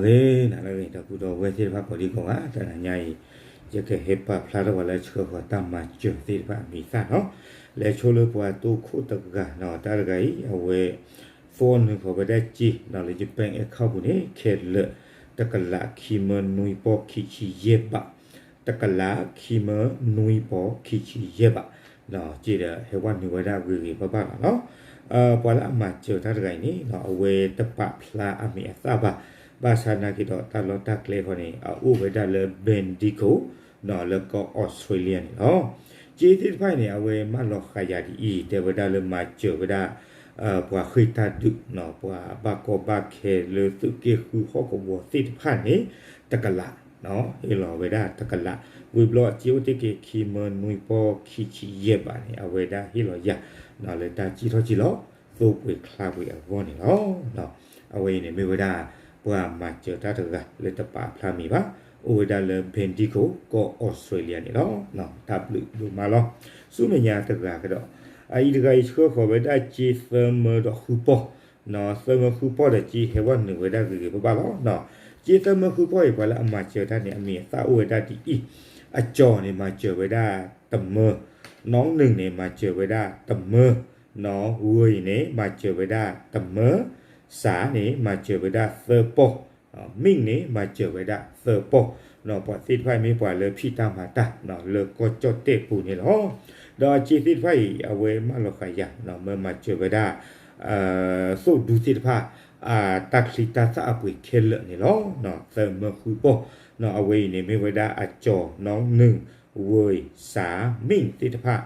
နၤလၢအဂ့ၤ ဒီပုၢ်ဒီဝဲၢ်သ့ၣ်တဖၣ်ကိးဒံကိးဂၤ တနၤညါအံၤ ယကဟဲပာ်ဖျါထီၣ်ပှၤလၢဆှၢဃီၤတၢ်မၤစၢၤသ့ၣ်တဖၣ်အမံၤအသၣ်နီၤ, လဲၤဆိလၢပှၤတိခိၣ်တဂၤနီၤ, တၢ်တဂၤအံၤ အဝဲ သီနုာ်ဃီၤဝဲဒၣ်စ့နီၤ လၢယ bank account ပူၤန့ၣ် ခဲလၢာ် တကလးခံမၢနွံပီၢ်ခံဆံယဲၢ်ဘး, တကလးခံမၢနွံပီၢ်ခံဆံယဲၢ်ဘး, စ့ဒီးဟဲဝဲနုာ်ဝဲဒၣ်ဂ့ၤဂ့ၤဘၣ်ဘၣ်လီၤနီၤ. ပှၤလၢအမၤစၢၤတၢ်တဂၤအံၤန့ၣ် အဝဲတပာ်ဖျါအမံၤအသၣ်ဘၣ်, ဘၣ်ဆၣ်နာ်က့ဒီးတၢ်လီၢ်တၢ်ကျဲခီန့ၣ် အအိၣ်ဝဲဒၣ်လၢ Bendigo နီၤ လၢကီၢ်အီစထြ့လယါန့ၣ်လီၤ. စ့သ့ၣ်တဖၣ်အံၤန့ၣ် အဝဲမၢလီၤဃာ်ယၤဒ်အံၤ တဲဝဲဒၣ်လၢမၤစၢၤဝဲဒၣ် ပှၤဃ့ၢ်တၢ်ဒုးနီၤ ပှၤဘၣ်ကီဘၣ်ခဲလၢသုးက့ဃုဟီၣ်ကဝီၤသ့ၣ်တဖၣ်န့ၣ် တကလး, ဟ့ၣ်လီၤဝဲဒၣ်တကလး, ဝံၤဘျီစ့အိၣ်တ့ၢ်က့ၤခံမၢနွံပီၢ်ခံဆံယဲၢ်ဘးန့ၣ် အဝဲဒၣ်ဟ့ၣ်လီၤယၤ လၢတၢ်စံၣ်ထီၣ်စံၣ်လီၤ သိပှ့ၤချါပှ့ၤအဂီၢ်န့ၣ်လီၤ. အဝဲအံၤန့ၣ်မ့ၢ်ဝဲဒၣ် ပှၤမၤစၢၤတၢ်တဂၤလၢတပာ်ဖျါမံၤဘၣ်, အိၣ်ဝဲဒၣ်လၢ Bendigo ကီၢ်အီစထြ့လယါန့ၣ်လီၤ. တၢ်ဘျုးဒိၣ်မးလီၤ. ဆူမဲာ်ညါတဂၤကဒီး, အအံၤတဂၤအံၤဆှၢဃီၤဝဲဒၣ်စ့သၢမၢဒီးဃုပီၢ် သၢမၢဃုပီၢ်ဒီးစ့ဟဲဝဲနုာ်ဝဲဒၣ်ဂ့ၤဂ့ၤဘၣ်ဘၣ်လီၤ. စ့သၢမၢဃုပီၢ်အံၤ ပှၤလၢအမၤစၢၤတၢ်န့ၣ် အမံၤအသၣ်အိၣ်ဝဲဒၣ်ဒ်အံၤ, အကၠီၤန့ၣ် မၤစၢၤဝဲဒၣ်တမၢ, နီၣ်နုၣ်န့ၣ် မၤစၢၤဝဲဒၣ်တမၢ, နီၣ်ဝၢအံၤန့ၣ် မၤစၢၤဝဲဒၣ်တမၢ, စးန့ၣ် မၤစၢၤဝဲဒၣ်သၢပီၢ်, မ့ၣ်န့ၣ် မၤစၢၤဝဲဒၣ်သၢပီၢ်, ပှၤသ့ၣ်တဖၣ်အံၤမ့ၢ်ပှၤလၢဖံးတၢ်မၤတၢ် လၢကီၢ်ကၠီၣ်တဲၣ်ပူၤန့ၣ်လီၤ. ဒီးအစ့သ့ၣ်တဖၣ်အံၤ အဝဲမၢလီၤဃာ်ယၤ မၢမၤစၢၤဝဲဒၣ် သိၣ်ဒူသ့ၣ်တဖၣ် တၢ်ချံတၢ်သၣ်အပှ့ၤခဲလၢာ်န့ၣ်လီၤ. သၢမၢဃုပီၢ်, အဝဲအံၤန့ၣ်မ့ၢ်ဝဲဒၣ်အကၠီၤ နီၣ်နုၣ် ဝၢ စး မ့ၣ်သ့ၣ်တဖၣ်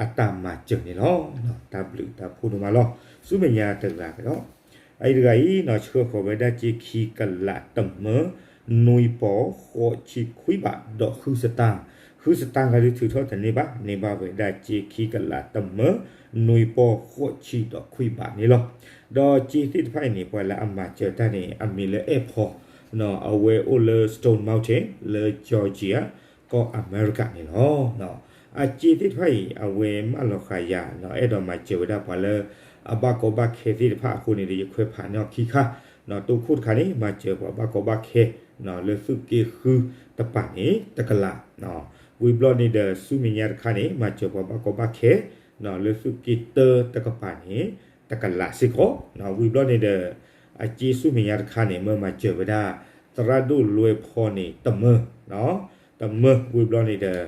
အတၢ်မၤစၢၤန့ၣ်လီၤ. တၢ်ဘျုးတၢ်ဖှိၣ်ဒိၣ်မးလီၤ. ဆူမဲာ်ညါတဂၤကဒီး, အအံၤတဂၤအံၤ ဆှၢဃီၤဝဲဒၣ်စ့ခံကလးတမၢ နွံပီၢ်ဃိးဆံခွံဘး ဒီးဃုစတၣ်, ဃုစတၣ်ဂၤဒုးထုးထီၣ်တန့ၢ်ဘၣ်, န့ၢ်ဘၣ်ဝဲဒၣ်စ့ခံကလးတမၢ နွံပီၢ်ဃိးဆံဒီးခွံဘးန့ၣ်လီၤ. ဒီးစ့သ့ၣ်တဖၣ်အံၤန့ၣ် ပှၤလၢအမၤစၢၤတၢ်န့ၣ် အမံၤလၢအဲၣ်ဖီ, အဝဲအိၣ်လၢ Stone Mountain လၢ Georgia ကီၢ်အမဲရကၤန့ၣ်လီၤ. အစ့သ့ၣ်တဖၣ်အံၤ အဝဲမၢလီၤဃာ်ယၤ အဲၣ်ဒိးမၤစၢၤဝဲဒၣ်ပှၤလၢ အဘၣ်ကီဘၣ်ခဲသ့ၣ်တဖၣ်အဃိန့ၣ်ဒီး ယခွဲးဖးန့ၢ်အီၤခံခါ, တိခိၣ်တခါန့ၣ် မၤစၢၤပှၤဘၣ်ကီဘၣ်ခဲ လၢသုးက့ဃုတကပၤန့ၣ် တကလး, ဝံၤဘျီန့ၣ်ဒီး ဆူမဲာ်ညါတခါန့ၣ် မၤစၢၤပှၤဘၣ်ကီဘၣ်ခဲ လၢသုးက့တၢတကပၤန့ၣ် တကလးစ့ၢ်ကီး, ဝံၤဘျီန့ၣ်ဒီး အစ့ဆူမဲာ်ညါတခါန့ၣ် မၢမၤစၢၤဝဲဒၣ် သရၣ်ဒိၣ်လွဲဖီန့ၣ် တမၢ, တမၢ ဝံၤဘျီန့ၣ်ဒီး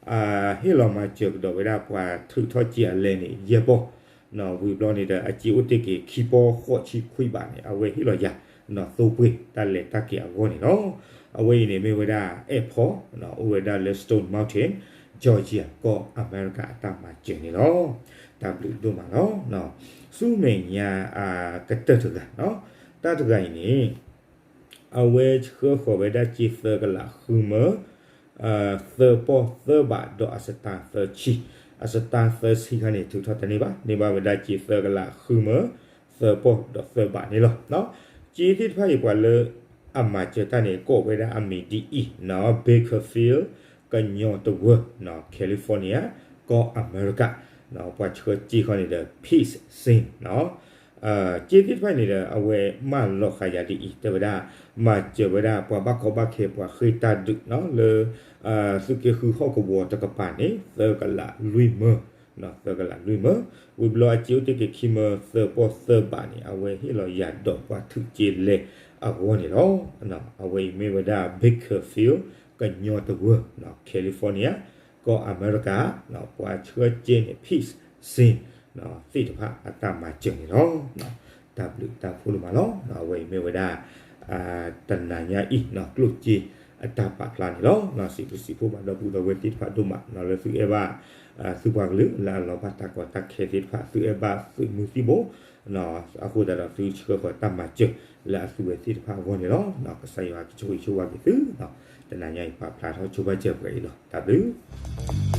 ဟ့ၣ်လီၤမၤစၢၤကဒီးဝဲဒၣ်ပှၤထုးထီၣ်စ့အလဲန့ၣ် ယဲၢ်ပီၢ်, ဝံၤဘျီန့ၣ်ဒီး အစ့အိၣ်တ့ၢ်က့ၤခံပီၢ်ဃိးဆံခွံဘးန့ၣ် အဝဲဟ့ၣ်လီၤယၤ သိပှ့ၤတၢ်လဲၤတၢ်က့ၤအဂီၢ်န့ၣ်လီၤ. အဝဲအံၤန့ၣ်မ့ၢ်ဝဲဒၣ်အဲၣ်ဖီ, အိၣ်ဝဲဒၣ်လၢ Stone Mountain, Georgia ကီၢ်အမဲရကၤအတၢ်မၤစၢၤန့ၣ်လီၤ. တၢ်ဘျုးဒိၣ်မးလီၤ. ဆူမဲာ်ညါအကတၢၢ်တဂၤ, တၢ်တဂၤအံၤန့ၣ် အဝဲဆှၢဃီၤဝဲဒၣ်စ့သၢကလးဃုမၢ သၢပီၢ်သၢဘးဒီးအစတၣ်သၢဆံ, အစတၣ်သၢဆံခါန့ၣ် ထုးထီၣ်တန့ၢ်ဘၣ်, န့ၢ်ဘၣ်ဝဲဒၣ်စ့သၢကလးဃုမၢ သၢပီၢ်ဒီးသၢဘးန့ၣ်လီၤ. စ့သ့ၣ်တဖၣ်အံၤ ပှၤလၢအမၤစၢၤတၢ်န့ၣ် ကိးဝဲဒၣ်အမံၤဒ်အံၤ, Bakersfield ကညီတဝၢ California ကီၢ်အမဲရကၤ, ပှၤဆှၢစ့ခီန့ၣ်ဒီး Pete Singh စ့သ့ၣ်တဖၣ်န့ၣ်ဒီး အဝဲမၢလီၤဃာ်ယၤဒ်အံၤ တဲဝဲဒၣ် မၤစၢၤဝဲဒၣ်ပှၤဘၣ်ကီဘၣ်ခဲ ပှၤဃ့ၢ်တၢ်ဒုးလၢ သုးက့ဃုဟီၣ်ကဝီၤတကပၤန့ၣ် သၢကလးလွံၢ်မၢ, သၢကလးလွံၢ်မၢ, ဝံၤဘျီအစ့အိၣ်တ့ၢ်က့ၤခံမၢ သၢပီၢ်သၢဘးန့ၣ် အဝဲဟ့ၣ်လီၤယၤဒီးပှၤထုးစ့လဲအဂီၢ်န့ၣ်လီၤ. အဝဲအံၤမ့ၢ်ဝဲဒၣ် Bakersfield ကညီတဝၢ California ကီၢ်အမဲရကၤ, ပှၤဆှၢစ့န့ၣ် Pete Singh သ့ၣ်တဖၣ်အတၢ်မၤစၢၤန့ၣ်လီၤ. တၢ်ဘျုးတၢ်ဖှိၣ်ဒိၣ်မးလီၤ. အဝဲအံၤမ့ၢ်ဝဲဒၣ် တနၤညါအံၤ ကျိၣ်စ့အတၢ်ပာ်ဖျါန့ၣ်လီၤ. စံးဘျုးစံးဖှိၣ်ဘၣ်ဒီပုၢ်ဒီဝဲၢ်သ့ၣ်တဖၣ်ဒိၣ်မး လၢသုအဲၣ်ဘၣ် သုပှၤကလုာ်လၢအလီၤဘၣ်တၢ်ကီတၢ်ခဲသ့ၣ်တဖၣ် သုအဲၣ်ဘၣ်သုးမုၢ်သံၣ်ဘိ အဃိသတးဒီးသုဆှၢဃီၤတၢ်မၤစၢၤ လၢအသုဝဲသ့ၣ်တဖၣ်အဂီၢ်န့ၣ်လီၤ. ကစၢ်ယွၤကဆိၣ်ဂ့ၤဆိၣ်ဝါက့ၤသု, တနၤညါအံၤပာ်ဖျါထီၣ်ဆိဘၣ်စၢၤပှဲၤအံၤလီၤ. တၢ်ဘျုး